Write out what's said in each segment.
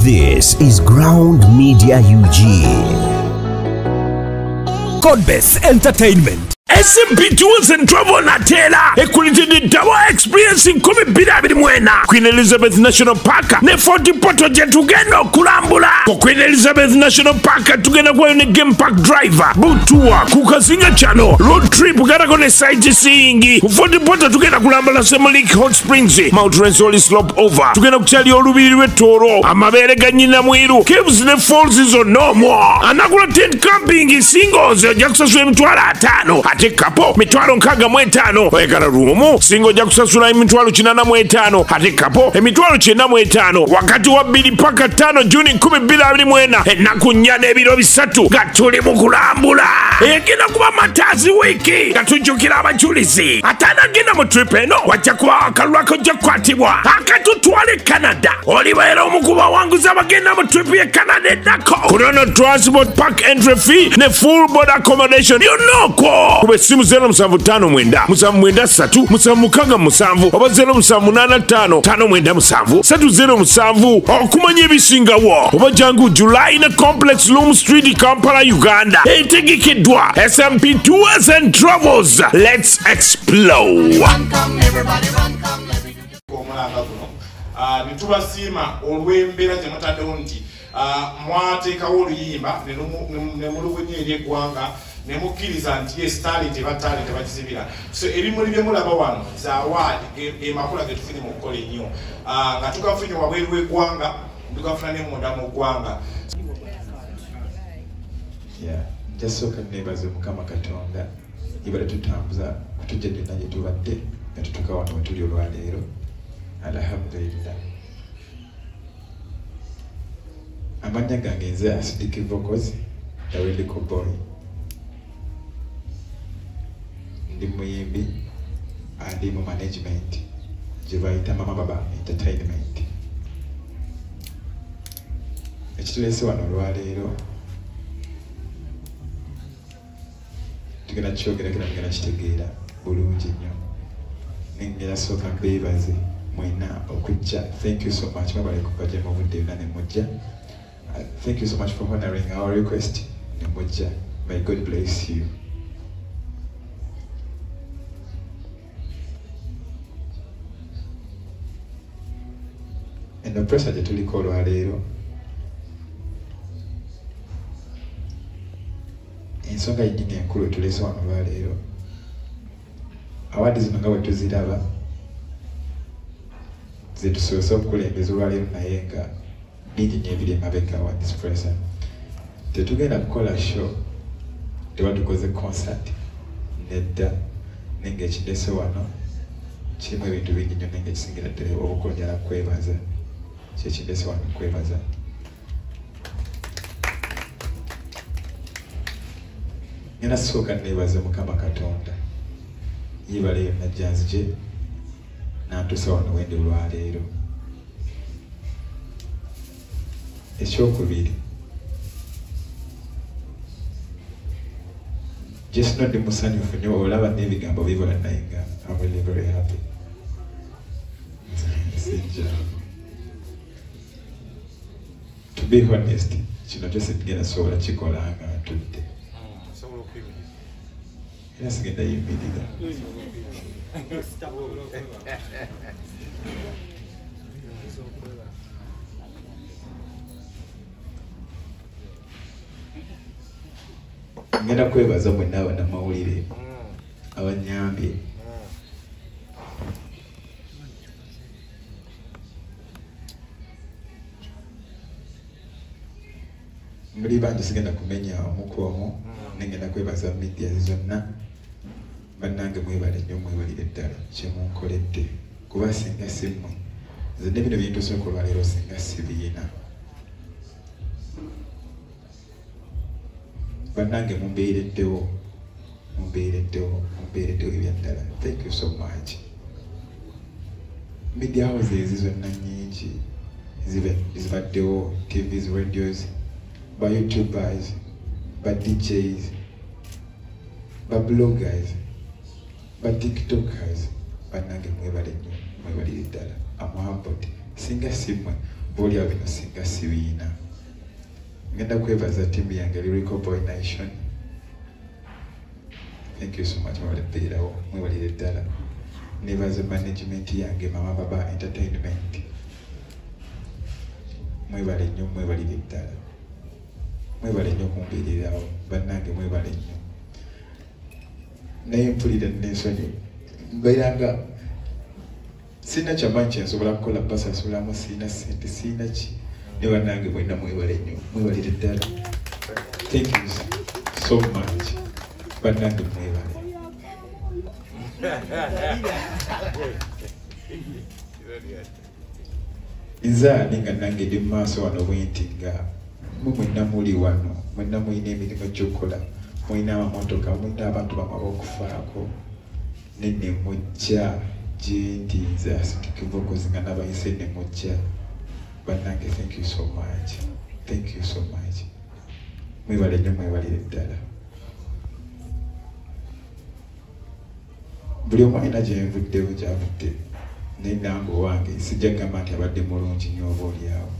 This is Ground Media UG. Godbest Entertainment. SMP Tours and Travel Natela ekulitidde double experience 2024 Queen Elizabeth National Park ne Fort Portal gye tugenda okulambula. Ku Queen Elizabeth National Park tugenda kubayo ne Game Park Driver, Butua, ku Kazinga Channel, road trip gatako ne sightseeing. Ku Fort Portal tugenda kulambula Semuliki Hot Springs, Mount Rwenzori Slope Over, tugenda kukyalira olubiri lw'e Toro, amabeere ga Nnyina Mwiru, caves ne falls zonna omwo. Anagula tent camping singles ojja kusasula 50,000 ate kapo 65,000. Oyagala ruumu singa ojja kusasula 85,000 ate kapo 95,000. Wakati wa 2 mpaka 5 Juni 2024, ennaku 4 n'ebiro 3 nga tuli mu kulambula. Egenda kuba Matazi Week nga tujjukira abajulizi. Ate anagenda mu trip eno wajja kuba akalulu akajja kukwatibwa akatutwale Canada. Olibeera omu ku bawanguzi abagenda mu trip ye Canada eddako. Kunono transport park entry fee ne full board accommodation yonnoko. Kuba essimu 0759 793 767 oba 0785 597 307 okumanya ebisingawo. Oba jangu July na Complex Loom Street, Kampala, Uganda. Etegekeddwa SMP Tours and Travels. Let's explore. Nitubasiima olw'embeera gye mutaddewo nti mwateekawo oluyimba ne mulubunya eri eggwanga ne mukkiriza nti yes, talent eba talent bakizibira. So ebimuli bye mulaba wano za award emakula ge tufunye mu kukola ennyo, nga tugafunye wabweru w'eggwanga, tugafuna ne munda mu ggwanga. Njasooka neebaze Mukama Katonda yebale tutambuza kutujja gyonna gye tubadde nga tutuuka wano wetuli olwaleero. Alhamdulillah. Amannya gange nze Acidic Vocals, the Boy. Ndi muyimbi ali mu management gye bayita Mama Baba Entertainment. Ekituleese wano olwaleero tugenda kyogera kera tugenda kitegeera bulungi nnyo. Nengera sooka mbeebaze mwenna okujja. Thank you so much. Mwebale kuva gye muvudde yonna ne mujja. Thank you so much for honoring our request ne mujja. May God bless you. Eno pressure gye tuliko olwaleero, ensonga yennyini enkulu etuleese wano olwaleero, awaadi zino nga bwe tuziraba ze tusoose okukulembeza olwaleero, naye nga bingi nnyo ebiri emabega wa this pressure. Tetugenda kukola show, teba tukoze concert nedda, naye nga ekindeese wano kirimu ebintu bingi nnyo, naye nga ekisingira ddala obukulu njala kwebaza. Kyekindese wano kwebaza. Ngenda sooka neebaze Mukama Katonda yeebale yonna gyanzije n'antuusa wano wendi olwaleero. Ekyokubiri, Jesino ndi musanyufu nnyo olaba n'ebigambo bibula naye nga I'm really very happy. Sijja. To be honest, kino kyo sigenda sobola kikola nga ntudde. Era sigenda yimirira. Ngenda kwebaza mwenna abannamawulire abanyambye. Muli bangi sigenda kumenya omu ku omu, nengenda kwebaza media zonna. Bannange mwebale nnyo, mwebalire ddala kye munkoledde, kuba singa si mmwe nze ne bino bintuuseeko olwaleero singa sibiyina. Bannange mumbeereddewo, mumbeereddewo, mumbeereddewo ebyaddala. Thank you so much. Media houses zonna nnyingi zibaddewo, TVs, radios, ba YouTubers, ba DJs, ba bloggers, ba TikTokers. Bannange mwebale nnyo, mwebalire ddala. I'm humbled. Singa si mmwe Boli bino singa sibiina. Ngenda kwebaza ttiimu yange Lyrical Boy Nation. Thank you so much mwebalire mwebalire ddala. Nebaza management yange Mama Baba Entertainment. Mwebale nnyo, mwebalire ddala. Mwebale nnyo kumbeererawo bannange, mwebale nnyo. Naye mpulira n'ensonyi mbeera nga sirina kyamaanyi kye nsobola kukola, basasulamu, sirina ssente, sirina ki, ne bannange mwenna mwebale nnyo, mwebalire ddala. Thank you so much bannange, mwebale. Nze ani nga nange ndi mu maaso wano bwe nti, nga mwe mwenna muli wano, mwenna mulina emirimu gy'okukola, mulina amamotoka, mulina abantu bamwe ab'okufaako, ne mujja gye ndi nze Acidic Vocals nga nabayise ne mujja. Bannange, thank you so much, thank you so much, mwebale nnyo, mwebalire ddala. Buli omu alina gye nvuddewo gy'avudde, naye nange owange sijja kugamba nti abadde mulungi nnyo oba oliawo,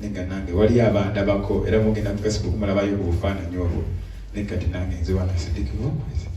naye nga nange wali abandabako era mugenda ku Facebook mulabayo ku bufaananyi obwo, naye kati nange nze wano Acidic Vocals.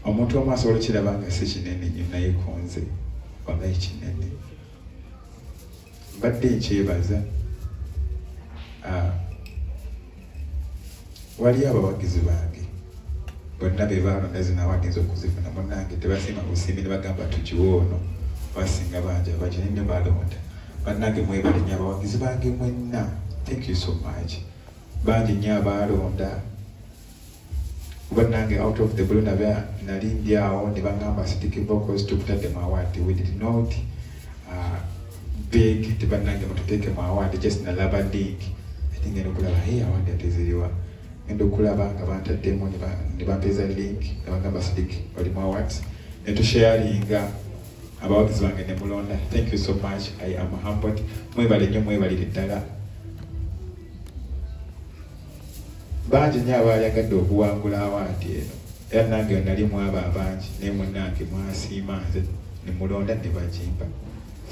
Omuntu omu asobola okiraba nga si kinene nnyo, naye ku nze wallahi kinene. Mbadde nkyebaza waliyo abawagizi bange bonna be balonda zino awagenza okuzifuna, munnange tebasiima busiimi ne bagamba tugiwe ono, basinga bangi abakiri nnyo balonda. Bannange mwebale nnyo abawagizi bange mwenna, thank you so much. Bangi nnyo abalonda bannange, out of the blue nali ndi awo ne bagamba Acidic Vocals tukutadde mu award. We did not beg nti bannange mututeeke mu award, just nalaba link ate ngenda okulaba, hey, award ate ziriwa? Ngenda okulaba nga bantaddemu ne bampeeza link ne bagamba Acidic oli mu awards, ne tusharinga abawagizi bange ne mulonda. Thank you so much, I am humbled. Mwebale nnyo, mwebalire ddala. Bangi nnyo abayagadde okuwangula award eno, era nange nali mwabo abangi, naye munnange mwasiima nze ne mulonda ne bagimpa.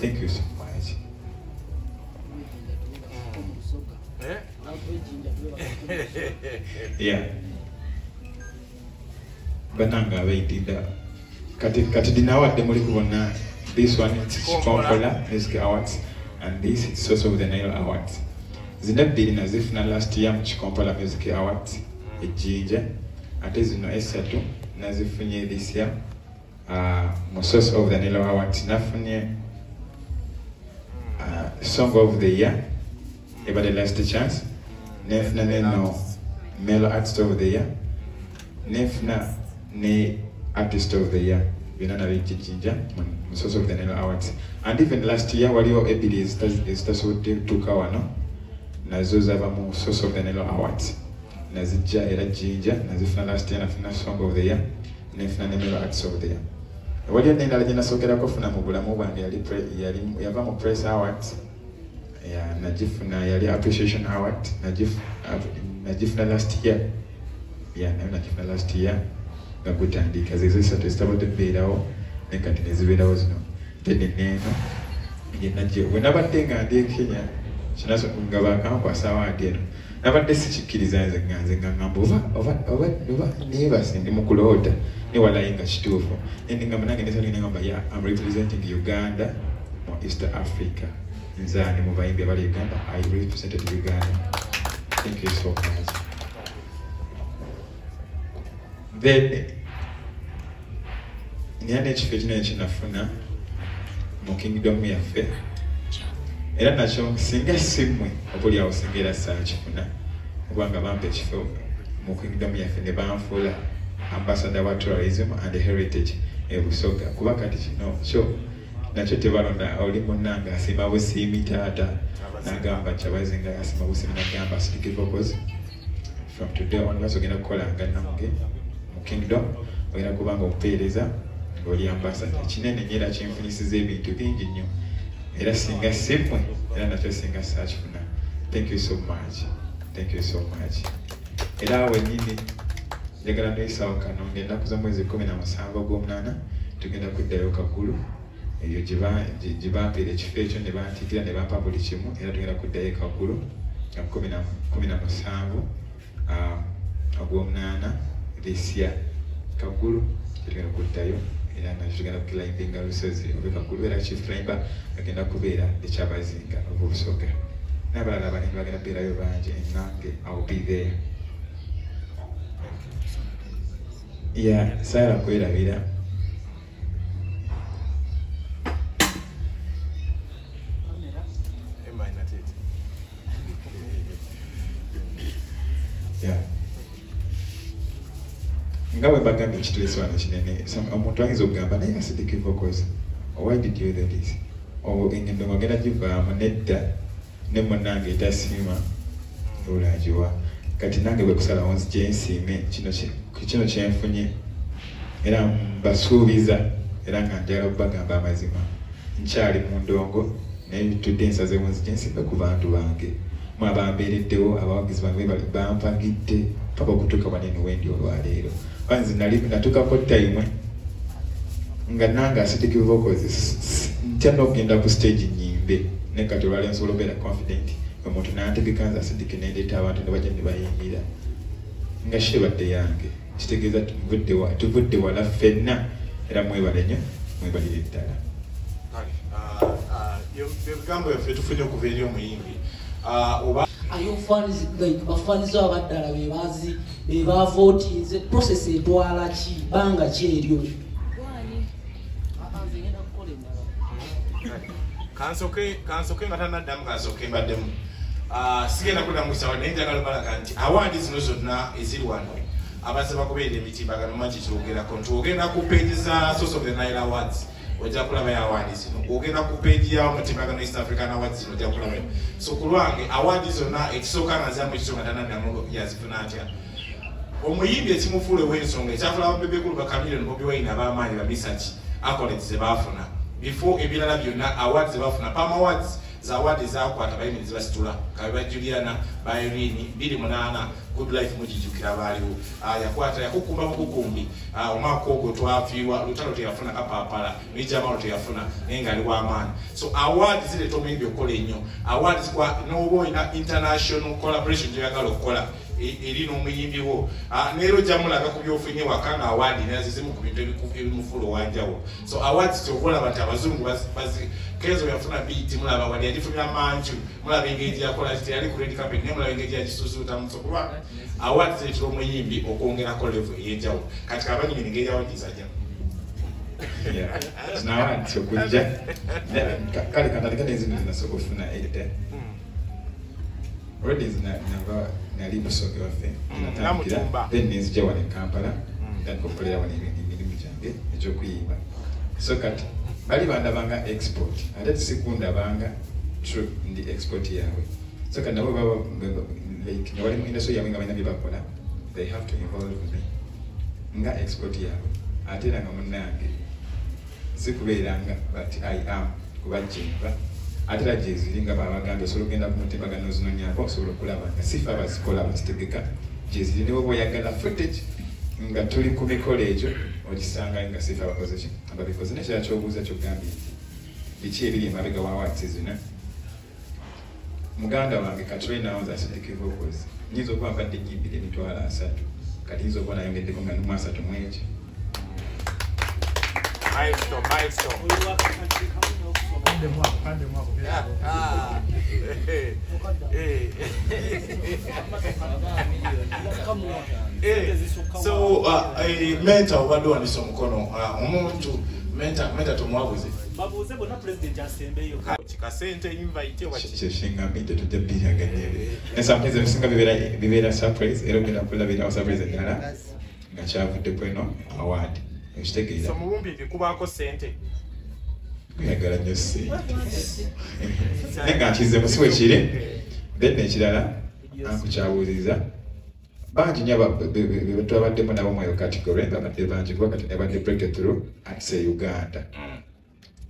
Thank you so much. Yeah, bannange abeidinda kati dinawadde muli kubona. This one is Chikompola Music Awards and this is Source of the Nile Awards. Zino ebbiri nazifuna last year mu Chikompola Music Awards e Jinja, ate zino esatu nazifunye this year mu Source of the Nile Awards. Nafunye Song of the Year ebadde Last Chance, nenfuna neno Male Artist of the Year, nenfuna ne Artist of the Year. Byonna nabijja Jinja mu Source of the Nile Awards. And even last year waliwo ebiri ezitasobodde kutuuka wano, nazo zava mu Source of the Nile Awards, nazijja era Jinja nazifuna last year. Nafuna Song of the Year, nenfuna ne Male Artist of the Year. Waliyo n'endala gye nasookerako funa mu bulamu bwange, yava mu Press Awards. Yeah, nagifuna, yali Appreciation Award, nagifuna last year. Yeah, nayo nagifuna last year nga gutandika. Zezo esatu ezitabadde mbeerawo, naye kati nezibeerawo zino. Then neeno gye bwe nabadde nga ndi e Kenya nga bakankwasa award eno, nabadde sikikkiriza nze, nga nze nga ngamba oba neebase ndi mu kuloota, ne walayi nga kituufu. Naye ngamba nange nesali nengamba, yeah, I'm representing Uganda mu East Africa. Nze ani mu bayimbi abali Uganda? I represented Uganda. Thank you so much. Then nina n'ekifo ekinene kyenafuna mu kingdom yaffe, era nakyo singa simmwe oba singa era saakifuna, kubanga bampa ekifo mu kingdom yaffe ne banfuula ambassador wa tourism and heritage e Busoga. Kuba kati kino kyo nakyo tebalonda, oli munnange asiima busiimi, taata nagamba Kyabazinga asiima busiimi, nagamba Acidic Vocals from today onwards ogenda kukola nga nange mu kingdom, ogenda kubanga omupeereza ng'oli ambassador. Kinene nnyo era kinfunyisiza ebintu bingi nnyo, era singa simmwe era nakyo singa saakifuna. Thank you so much, thank you so much. Era awo wennyini njagala noyisawo kano ng'ennaku z'omwezi 17 ogw'omunaana tugenda kuddayo Kagulu. Eyo gye bampeera ekifo ekyo ne bantiikira ne bampa buli kimu, era tugenda kuddayo e Kagulu nga 17 ogw'omunaana this year. Kagulu tugenda kuddayo era nga tugenda kuclimbinga lusozi oba Kagulu, era chief climber agenda kubeera ekyabazinga ogw'Obusoga. N'abalala abanene bagenda kubeerayo bangi, nange I will be there. Yeah, saagala kwerabira. Yeah. Nga bwe mbagambye ekituleese wano kinene, omuntu ayinza okugamba naye Acidic Vocals, why did you do this? Engendo ng'ogenda givaamu nedda ne munnange etasiima olwagiwa. Kati nange bwe kusalawo nzije nsiime kino kyenfunye, era mbasuubiza era nga njagala okubagamba amazima, nkyali mu ndongo naye tudde nsazeewo nzije nsiime ku bantu bange mwe abambeereddewo, abawagizi bange bampagidde paka okutuuka wanene wendi olwaleero. Nze nali natuukako time nga nange Acidic Vocals ntya n'okugenda ku stage nnyimbe, naye kati olwaleero nsobola okubeera confident omuntu n'antegeka nze Acidic nendeeta abantu ne bajja ne bayimbira nga shebadde yange. Kitegeeza tuvudde wala ffenna, era mwebale nnyo, mwebalire ddala. Ebigambo byaffe tufunye okuva eri omuyimbi. Ayo fans like bafanizo abaddala be bazi be bavotinze process etwala ki banga ki eryo. Kansoke nga tanaddamu, kansoke mbaddemu. Sigenda kuddamu kusaba naye njagala balaga nti awaadi zino zonna eziri wano abazze bakubeera emitimbagano mangi kyogerako nti ogenda ku page za Source of the Nile Awards ojja kulabayo awaadi zino, ogenda ku page ya omutimbagano East African Awards zino ojja kulabayo. So ku lwange awaadi zonna ekisooka nga nziramu ekisooka tanaddamu yazifuna atya. Omuyimbi ekimufuula ow'ensonga ekyafula Bebe Cool, ba Chameleone, Bobi Wine ab'amaanyi ba Misaki accolades ze baafuna before ebirala byonna, awards ze baafuna Palm Awards za award ezakwata bayimirizi basitula kabe ba Juliana ba Irene 2008 Good Life mugijjukira baaliwo. Yakwata yakukumba bukukumbi omwaka ogwo twafiirwa Lutalo teyafuna kapaapala n'Ejamalo teyafuna naye nga ali w'amaanyi. So awards zireeta omuyimbi okukola ennyo. Awards n'oba olina international collaboration gy'oyagala okukola eri n'omuyimbi wo, neero ojja mulaga ku by'ofunye waka nga award nazo zimu ku bintu ebimufuula owanjawulo. So awards ky'ova olaba nti abazungu Kenzo yafuna beat mulaba wali yagifunira manju, mulaba engeri gyakola teyali ku red carpet naye mulaba engeri gyagisusuutamu. So kuba awards zireetera omuyimbi okwongerako level ey'enjawulo. Kati kabanyumira engeri award zajja. Zino awards okujja kale kantandike n'ezino zinasooka okufuna edda. Already nava nali Busoga waffe natandikira, then nenzija wano e Kampala ntandika okukolera wano emirimu gyange egy'okuyimba. So kati bali bandabanga export, ate sikundabanga true ndi export yaabwe. So kati nabo baba like nga bali mu industry yaabwe nga balina bye bakola, they have to involve me nga export yaabwe, ate era nga munnange sikubeeranga but I am kuba gyenva. Ate era gyeziri nga babagambye osobola okugenda ku mutimbagano ozinonyaako osobola okulaba nga sifa abazikola abazitegeka gyeziri, ne bw'oba oyagala footage nga tuli ku mikolo egyo ogisangayo nga sifa abakoze ki ababikoze. N'ekirala ky'obuuza ky'ogambye nti biki ebiri emabega wa awards zino, muganda wange kati right now nze Acidic Vocals nyinza okuba mbadde nnyimbira 30,000, kati nyinza okuba nayongeddeko nga nnumu 30 mu ekyo. Milestone, milestone. So mentor obadde wanise omukono omuntu mentor tomwabuze babuuze bonna president asembeyo kikasente invite oba kyekingambye tetujja bbiraganye ne sometimes ebisinga bibeera surprise, era ogenda kulabirawo surprise endala nga kyavuddeko eno award ekitegeera. So mubumbi kubaako ssente kuyagala nnyo ssente naye nga nkizeemu si bwe kiri. Then ekirala ankukyabuuziza bangi nnyo twabaddemu nabo mu eyo category, babadde bangi kuba kati nebadde breakthrough arts e Uganda.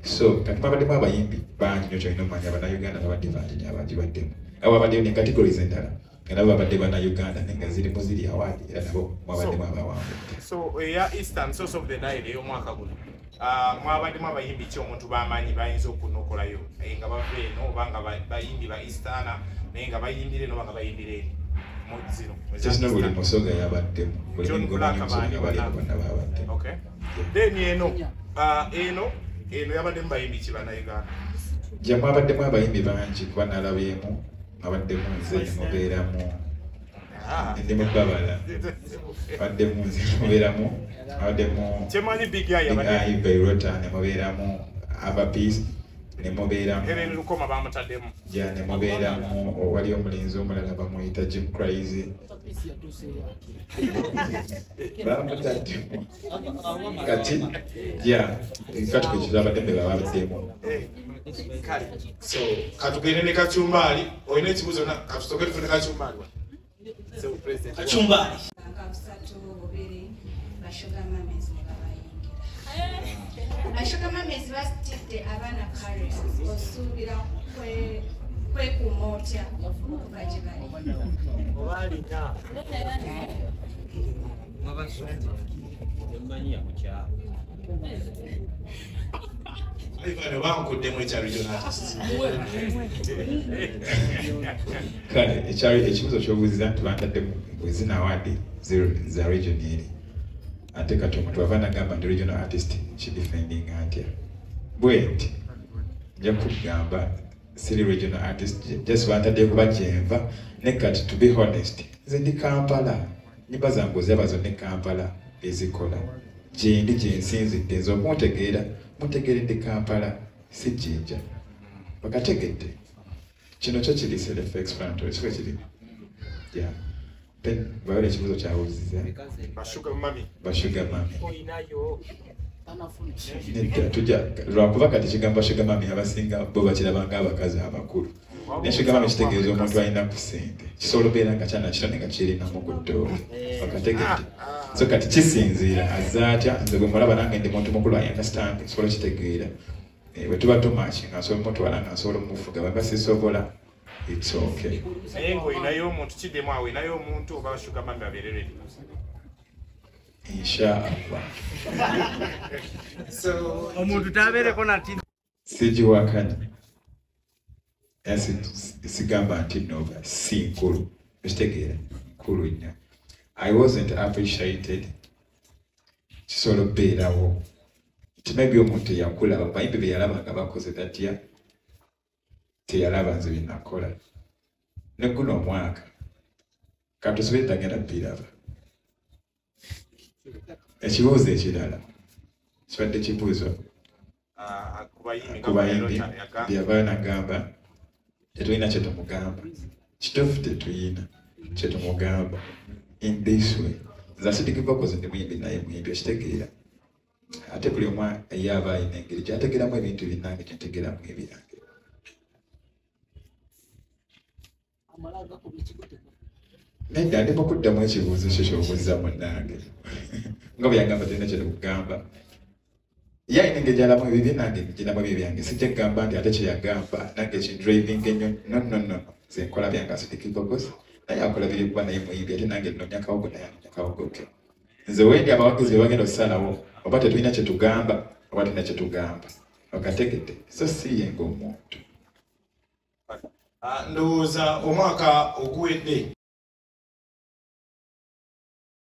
So kati mwabaddemu abayimbi bangi nnyo, kyolina omumanya Bannayuganda babadde bangi nnyo abagibaddemu, abo babaddeyo ne categories endala nga nabo babadde Bannayuganda naye nga zirimu ziri award era nabo mwabaddemu abawangudde. So eya Eastern Source of the Nile ey'omwaka guno Mwabaddemu abayimbi ki omuntu bamanyi bayinza okunokolayo nga bava eno oba nga bayimbi ba Easterner naye nga bayimbire eno oba nga bayimbire eri mu zino? Just buli musoga yabaddemu, buli musoga bonna babaddemu. Okay. Then eno eno yabaddemu bayimbi ki bannayuganda? Ja mwabaddemu abayimbi bangi kuba nalabyemu, mwabaddemu nze mubeeramu ndi mubabala, mwabaddemu nze mubeeramu, mwabaddemu Kyemanyi Big Eye yabadde Bairota, ne mubeeramu Aba Peace, ne mubeeramu Helen Lukoma bamutaddemu. Ja ne mubeeramu wali omulenzi omulala bamuyita Jim Crazy. Bamutaddemu. Kati ja kati kwe babaddemu. Kale so katugende ne Kachumbali. Olina ekibuuzo katusooke tufune Kachumbali. So president Kachumbali nga busatu bubiri ba sugar mummies ne babayingira. Ba sugar mummies basitidde abaana kale osuubira kwekuuma otya okuva gye bali? Ivan bankuddemu ekya regional artist. Kale ekibuuzo ky'obuuziza nti bantaddemu zina award za region eri, ate kati omuntu ava nagamba nti regional artist kidefendinga ntya? Bwe nti nja kugamba siri regional artist, just bantadde kuba kyenva. Ne kati to be honest, nze ndi Kampala, nyimba zange oziraba zonna e Kampala ezikola gyendi gyensinzidde nze okuntegeera mutegeredde Kampala si Jinja. Bakategedde kino kyo kiri self explanatory, siko kiri? Yeah. Then bawele ekibuuzo kyabuuziza Ba sugar mummy. Ba sugar mummy nedda tujja lwakuba kati ekigambo sugar mummy abasinga bo bakirabanga abakazi abakulu, naye sugar mummy kitegeeza omuntu alina ku ssente, kisobola obeera nga kyana kito nga kirinamu ku ttooke. Bakategedde. So kati kisinziira azze atya. Nze bwe mulaba nange ndi muntu mukulu, I understand, nsobola okitegeera. Bwe tuba tumaki nga nsobola omutwala nga nsobola omufuga, bwemba sisobola it's okay. Naye ng'olinayo omuntu kiddemu awo, olinayo omuntu oba sugar mummy babeere ready? Inshallah. Omuntu tabeereko nati sigiwakanya, era sigamba nti nova si nkulu, ekitegeera nkulu nnyo. I wasn't appreciated, kisobola okubeerawo nti maybe omuntu eyakulaba bayimbi be yalaba nga bakoze tatya teyalaba nze bye nakola. Ne guno omwaka katusobere tagenda biraba. Ekibuuzo ekirala kibadde kibuuzo ku bayimbi byavaayo nagamba tetulina kyetumugamba. Kituufu tetulina kyetumugamba in this way. Nze Acidic Vocals ndi muyimbi naye muyimbi okitegeera, ate buli omu ye aba alina engeri gy'ategeeramu ebintu binnange gyentegeeramu ebyange. Nedda ndi mu kuddamu ekibuuzo kyo ky'obuuza munnange nga bwe yagamba tulina kyetumugamba. Ye alina engeri gy'alamu ebibye nange ngiramu ebyo byange, sijja kugamba nti ate kye yagamba nange kindrivinga ennyo. No no no, nze nkola byange Acidic Vocals, naye akola biri kuba naye muyimbi, ate nange nnoonya kawogo naye anoonya kawogo ke. Nze wendi abawagizi be bagenda okusalawo oba tetulina kye tugamba oba tulina kye tugamba. Okategedde? So si ye ng'omuntu. Ndowooza omwaka oguwedde